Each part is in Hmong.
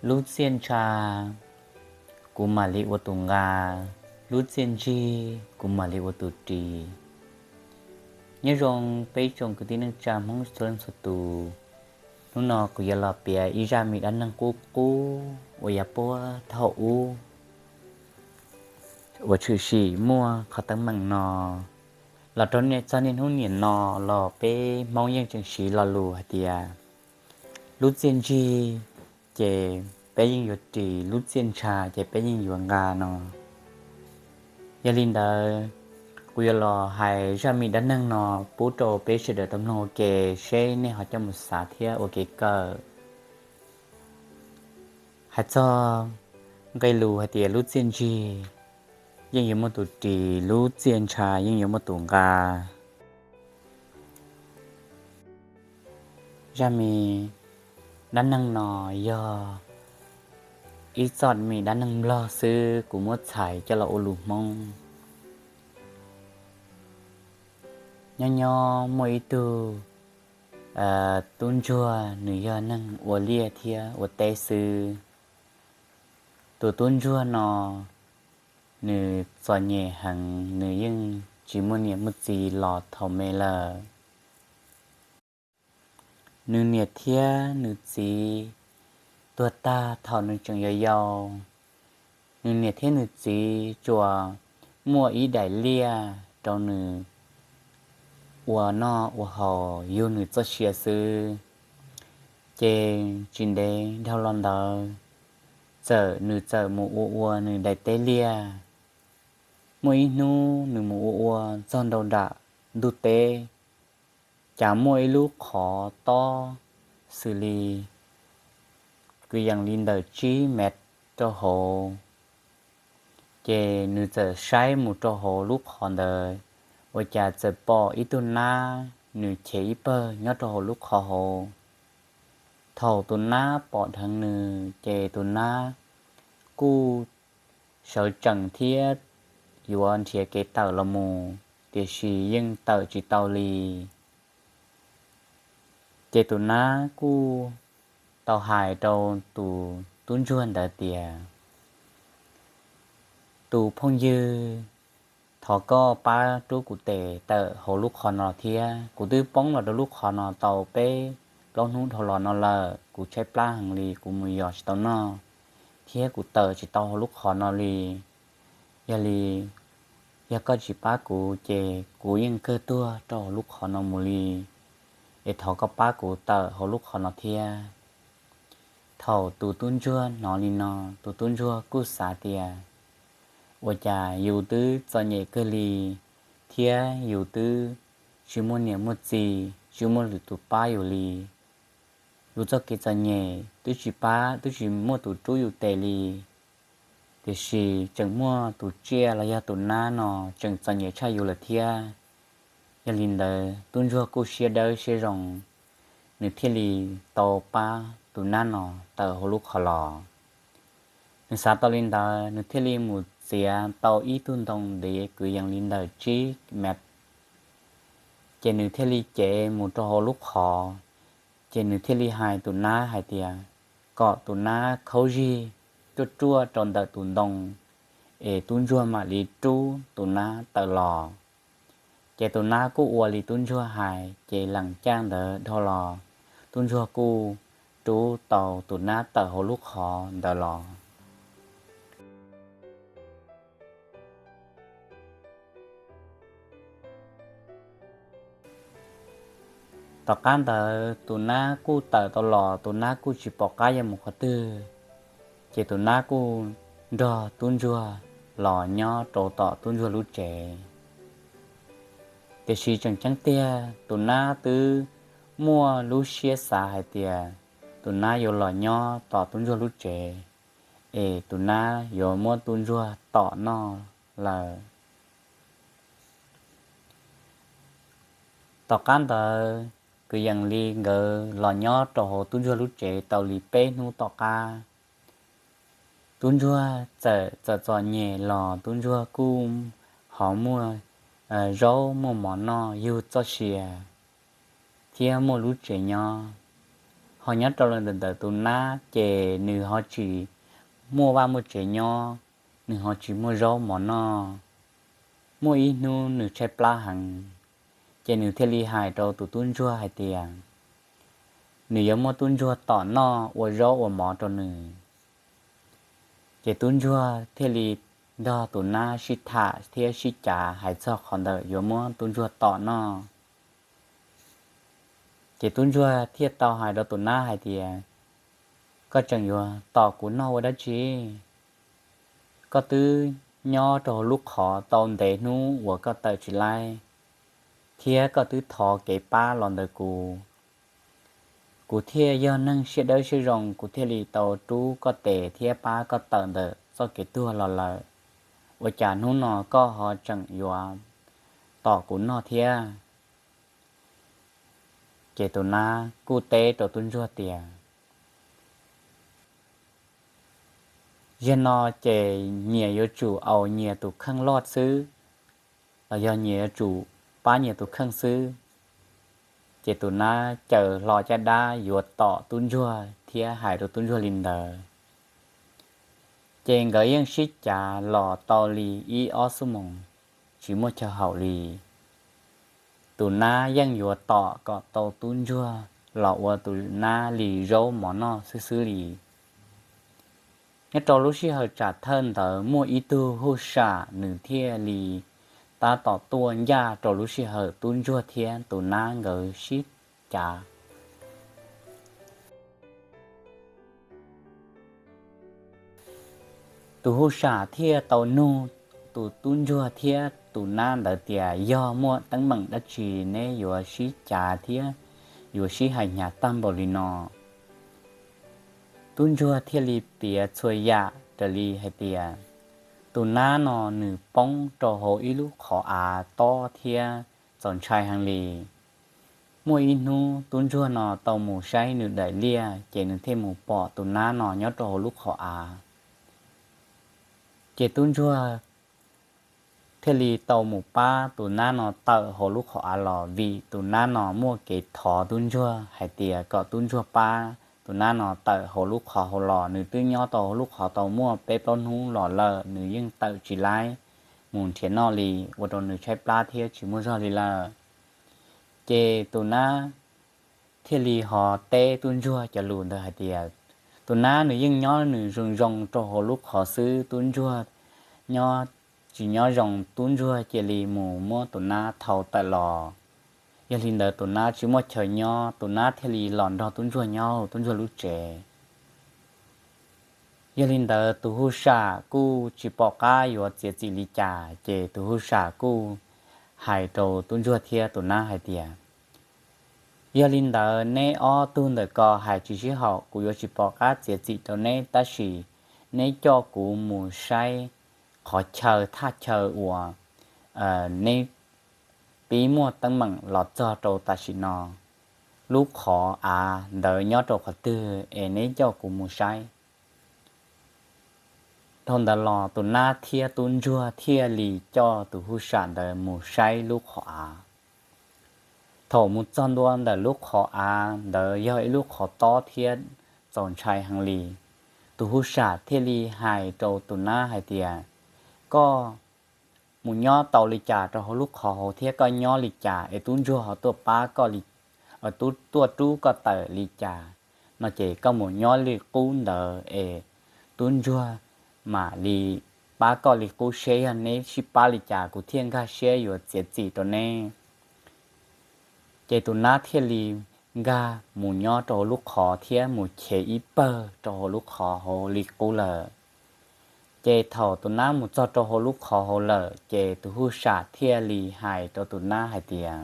Lub txiaj ntsha kuv mam li ua tus nqa, lub txiaj ntsig kuv mam li ua tus ris. Nyob zoo peb tsoom kwv tij neej tsa Hmoob txhua leej txhua tus, hnub no kuv yuav los piav ib zaj me dab neeg qub qub uas yav puag thaum ub uas tshwm sim muaj qhov teeb meem no los rau txog niaj hnub niam no los peb Hmoob yeej tseem siv lo lus hais tias lub txiaj ntsig ces peb yeej yuav ris, lub txiaj ntsha ces peb yeej yuav nqa no. Yog li ntawd, kuv yuav los hais zaj me dab neeg no pub rau peb sawv daws tau mloog ua ke seb nej ho coj mus xav thiab ua kev kawm. Hais txog nqe lus hais tias lub txiaj ntsig yeej yuav muaj tus ris, lub txiaj ntsha yeej yuav muaj tus nqa. Zaj me dab neeg no yog ib txoj me dab neeg Nplog xwb, kuv muab txhais coj los ua lus Hmoob. Nyob nyob muaj ib tug tub ntsuag, nws yog neeg ua liaj thiab ua teb xwb. Tus tub ntsuag no nws txom nyem heev, nws yeej tsis muaj niam muaj txiv los thaum me lawm. Nws niam thiab nws txiv tuag tag thaum nws tseem yau yau. Nws niam thiab nws txiv tsuas muaj ib daim liaj rau nws ua noj ua haus yug nws txoj sia xwb. Ces tsis ntev dhau los ntawd, txawm nws txawm mus ua ua nws daim teb liaj. Muaj ib hnub nws mus ua ua txog nraum nram ntug teb, cas muaj ib lub qhov tob xws li kwv yees li ntawm tsib mev rau hauv. Ces nws txawm saib mus rau hauv lub qhov ntawd, ua cas txawm pom ib tug nab, nws chev ib pawg nyob rau hauv lub qhov hauv. Thaum tus nab pom dheev nws ces tus nab kuj sawv tsees thiab yuav nrhiav kev tawm los mus, tiam sis yeej tawm tsis tau li. Ces tus nab kuj tau hais rau tus tub ntsuag ntawd tias, Tus phooj ywg, thov koj pab rub kuv tes tawm hauv lub qhov no thiab. Kuv twb poob los rau lub qhov no tau peb plaub hnub dhau los no lawm, kuv tshaib plab heev li, kuv mus yos tsis tau noj, thiab kuv tawm tsis tau hauv lub qhov no li. Yog li, yog koj tsis pab kuv ces kuv yeej kawg tuag rau hauv lub qhov no mus li, es thov koj pab kuv tawm hauv lub qhov no thiab. Thaum tus tub ntsuag hnov li no, tus tub ntsuag kuj xav tias, Ua cas yus twb txom nyem kawg li, thiab yus twb tsis muaj niam muaj txiv, tsis muaj lwm tus pab yus li. Yus txoj kev txom nyem twb tsis pab, twb tsis muaj tus rub yus tes li, tiam sis tseem muaj tus tsiaj los yog tus nab no tseem txom nyem tshaj yus lawm thiab. Yog li ntawd, tub ntsuag kuj siab dawb siab zoo, nws thiaj li tau pab tus nab no tawm hauv lub qhov los. Nws xav tau li ntawd, nws thiaj li mus txiav tau ib tug ntoo ntev kwv yees li ntawm tsib mev, ces nws thiaj li cev mus rau hauv lub qhov. Ces nws thiaj li hais tus nab hais tias, kom tus nab khaub zig ruaj ruaj rau ntawm tus ntoo, es tub ntsuag mam li rub tus nab tawm los. Ces tus nab kuj ua li tub ntsuag hais, ces lees caj ntawd dhau los, tub ntsuag kuj rub tau tus nab tawm hauv lub qhov ntawd los. Tom qab ntawd tus nab kuj tawm tau los, tus nab kuj tsis pom qab yuav mus qhov twg, ces tus nab kuj nrog tub ntsuag los nyob rau tom tub ntsuag lub tsev. Tiam sis tseem ceeb tiag, tus nab twb muaj lub siab xav hais tias tus nab yuav los nyob tom tub ntsuag lub tsev, es tus nab yuav muab tub ntsuag tom noj lawm. Tom qab ntawd, kwv yees li nkawd los nyob rau hauv tub ntsuag lub tsev tau li peb hnub tom qab, tub ntsuag txawm txom txom nyem los tub ntsuag kuj ho muaj zaub muaj mov noj yug txoj sia, thiab muaj lub tsev nyob. Ho nyob rau ntawm tus nab ces nws ho tsis muaj vaj muaj tsev nyob, nws ho tsis muaj zaub mov noj. Muaj ib hnub nws tshaib plab heev, ces nws thiaj li hais rau tus tub ntsuag hais tias nws yuav muab tub ntsuag tom noj ua zaub ua mov rau nws. Ces tub ntsuag thiaj li nrog tus nab sib tham thiab sib cav hais txog qhov ntawm yuav muab tub ntsuag tom noj. Ces tub ntsuag thiaj tau hais rau tus nab hais tias, koj tseem yuav tom kuv noj ua dab tsi? Koj twb nyob rau hauv lub qhov tau ntev hnub uas koj tawm tsis laib, thiab koj twb thov kev pab los ntawm kuv. Kuv thiaj yog neeg siab dawb siab zoo, kuv thiaj li tau rub koj tes thiab pab koj tawm ntawm txoj kev tuag los lawm. Ua cas hnub no koj ho tseem yuav tom kuv noj thiab? Ces tus nab kuj teb rau tub ntsuag tias, zaum no ces nyias yuav tsum aus nyias tus kheej loj xwb, los yog nyias yuav tsum pab nyias tus kheej xwb. Ces tus nab caws hlo caj dab yuav tom tub ntsuag thiab hais rau tub ntsuag li ntawd. Ces nkawd yeej sib cav los tau li ib ob xuab moos tsis muaj chaw haum li. Tus nab yeej yuav tom kom tau tub ntsuag los ua tus nab li zaub mov noj xwb xwb li. Nyob rau lub sij hawm tsam thawj ntawd muaj ib tug huj sam nws thiaj li tab tom tuaj ncaj rau lub sij hawm tub ntsuag thiab tus nab nkawd sib cav. Tus huj sam thiaj tau nug tus tub ntsuag thiab tus nab ntawd tias, yog muaj teeb meem dab tsi neb yuav sib cav thiab yuav sib hais hnyav tag npaum li no? Tub ntsuag thiaj li piav txhua yam raws li hais tias, tus nab no nws poob rau hauv ib lub qhov av tob thiab txaus ntshai heev li. Muaj ib hnub tub ntsuag no tau mus saib nws daim liaj, ces nws thiaj mus pom tus nab no nyob rau hauv lub qhov av. Ces tub ntsuag thiaj li tau mus pab tus nab no tawm hauv lub qhov av los, vim tus nab no muaj kev thov tub ntsuag hais tias kom tub ntsuag pab tus nab no tawm hauv lub qhov hauv los. Nws twb nyob tau hauv lub qhov tau muaj peb plaub hnub los lawm, nws yeej tawm tsis laib mus nrhiav noj li, ua rau nws tshaib plab thiab tsis muaj zog li lawm. Ces tus nab thiaj li ho teb tub ntsuag cov lus ntawd hais tias, tus nab nws yeej nyob nws zoo zoo rau hauv lub qhov xwb, tub ntsuag nyob tsis nyob zoo, tub ntsuag cia li mus muab tus nab thau tawm los. Yog li ntawd tus nab tsis muaj chaw nyob, tus nab thiaj li los nrog tub ntsuag nyob tub ntsuag lub tsev. Yog li ntawd tus huj sam kuj tsis pom qab yuav txiav txim li cas, ces tus huj sam kuj hais rau tub ntsuag thiab tus nab hais tias, yog li ntawd neb ob tug ntawm ko hais tsis sib haum, kuv yuav tsis pom qab txiav txim rau neb, tab sis neb coj kuv mus saib qhov chaw thaj chaw uas neb pib muaj teeb meem los txog rau tam sim no. Lub qhov av ntawd nyob rau qhov twg es neb coj kuv mus saib. Dhau ntawd los tus nab thiab tub ntsuag thiaj li coj tus huj sam ntawd mus saib lub qhov av. Thaum mus txog ntua ntawm lub qhov av ntawd yog ib lub qhov tob thiab txaus ntshai heev li. Tus huj sam thiaj li hais rau tus nab hais tias, koj mus nyob tau li cas rau hauv lub qhov hauv thiab koj nyob li cas es tub ntsuag ho tuaj pab koj, tuaj rub koj tawm li cas no ces koj mus nyob li qub ntawd es tub ntsuag mam li pab koj li qub seb yog neb sib pab li cas kuv thiaj nkag siab yuav txiav txim rau neb. Ces tus nab thiaj li nkag mus nyob rau hauv lub qhov thiab mus chev ib pawg rau hauv lub qhov hauv li qub lawm. Ces thaum tus nab mus txog rau hauv lub qhov hauv lawm ces tus huj sam thiaj li hais rau tus nab hais tias,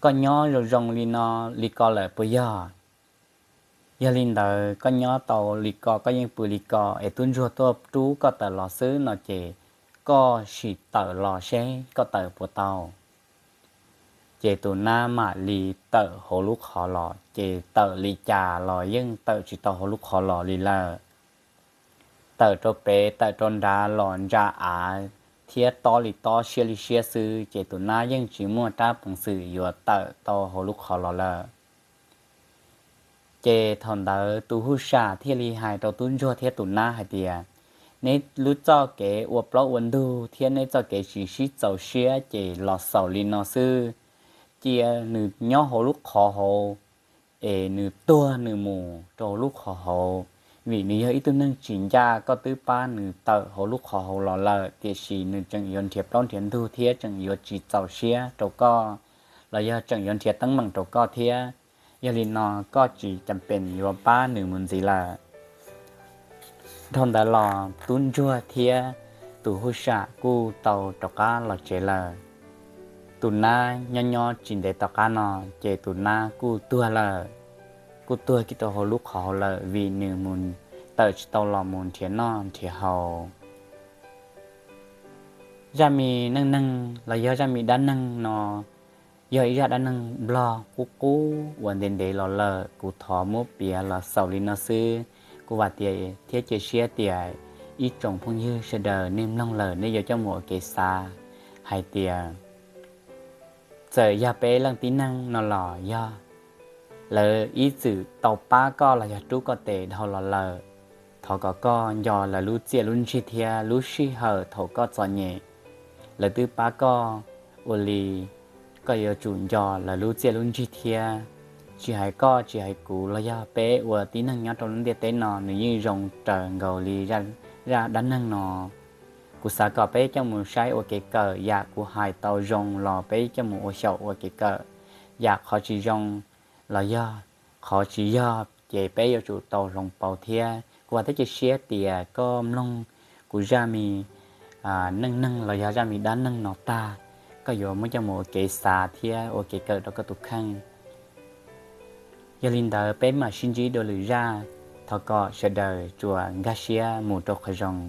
koj nyob zoo zoo li no li ko lawm puas yog? Yog li ntawd koj nyob tau li ko koj yeej pw li ko es tub ntsuag tuaj rub koj tawm los xwb no ces koj sim tawm los seb koj tawm puas tau. Ces tus nab mam li tawm hauv lub qhov los ces tawm li cas los yeej tawm tsis tau hauv lub qhov los li lawm. Tawm rau pem tawm rau nrad los ntsa av thiab tob li tob siab li siab xwb ces tus nab yeej tsis muaj rab peev xwm yuav tawm tau hauv lub qhov los lawm. Ces thaum ntawd tus huj sam thiaj li hais rau tub ntsuag thiab tus nab hais tias, neb lub txoj kev ua plaub ua ntug thiab neb txoj kev tsis sib txaus siab ces los xaus li no xwb. Cia nws nyob hauv lub qhov hauv, es nws tuag nws mus rau lub qhov hauv, vim nws yog ib tug neeg tsis ncaj, koj twb pab nws tawm hauv lub qhov hauv los lawm, tiam sis nws tseem yuav nrhiav plaub nrhiav ntug thiab tseem yuav tsis txaus siab rau koj, los yog tseem yuav nrhiav teeb meem rau koj thiab. Yog li no koj tsis cam pem yuav pab nws mus ntxiv lawm. Dhau ntawd los tub ntsuag thiab tus huj sam kuj tau rov qab los tsev lawm. Tus nab nyob nyob tsis ntev tom qab no, ces tus nab kuj tuag lawm, kuj tuag kiag rau hauv lub qhov hauv lawm vim nws mus tawm tsis tau los mus nrhiav noj nrhiav haus. Zaj me neej neeg los yog zaj me dab neeg no yog ib zaj dab neeg nplog qub qub uas ntev ntev los lawm, kuv thov muab piav los xaus li no xwb. Kuv vam tias thiab cia siab tias ib tsoom phooj ywg sawv daws nej mloog lawm nej yuav coj mus ua kev xav hais tias txawm yog peb leej tib neeg no los yog lawv ib txwm tau pab koj los yog rub koj tes dhau los lawm, thov kom koj nco lawv lub txiaj lub ntsig thiab lub sij hawm thaum koj txom nyem lawv twb pab koj, ua li koj yuav tsum nco lawv lub txiaj lub ntsig thiab. Tsis hais koj tsis hais kuv los yog peb ua tib neeg nyob rau lub ntiaj teb no nws yeej zoo raws nkaus li zaj dab neeg no. Kuv xav kom peb coj mus saib ua kev kawm, yam kuv hais tau zoo los peb coj mus ua xyaum ua kev kawm, yam qhov tsis zoo los yog qhov tsis yog ces peb yuav tsum tau hloov pauv thiab. Kuv vam thiab cia siab tias koj mloog kuv zaj me neej neeg los yog zaj me dab neeg no tag, koj yuav muab coj mus ua kev xav thiab ua kev kawm rau koj tus kheej. Yog li ntawd peb mam sib ntsib dua lwm zaj, thov kom sawv daws tsuas nkag siab mus rau qhov zoo,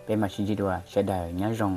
peb mam sib ntsib dua, sawv daws nyob zoo.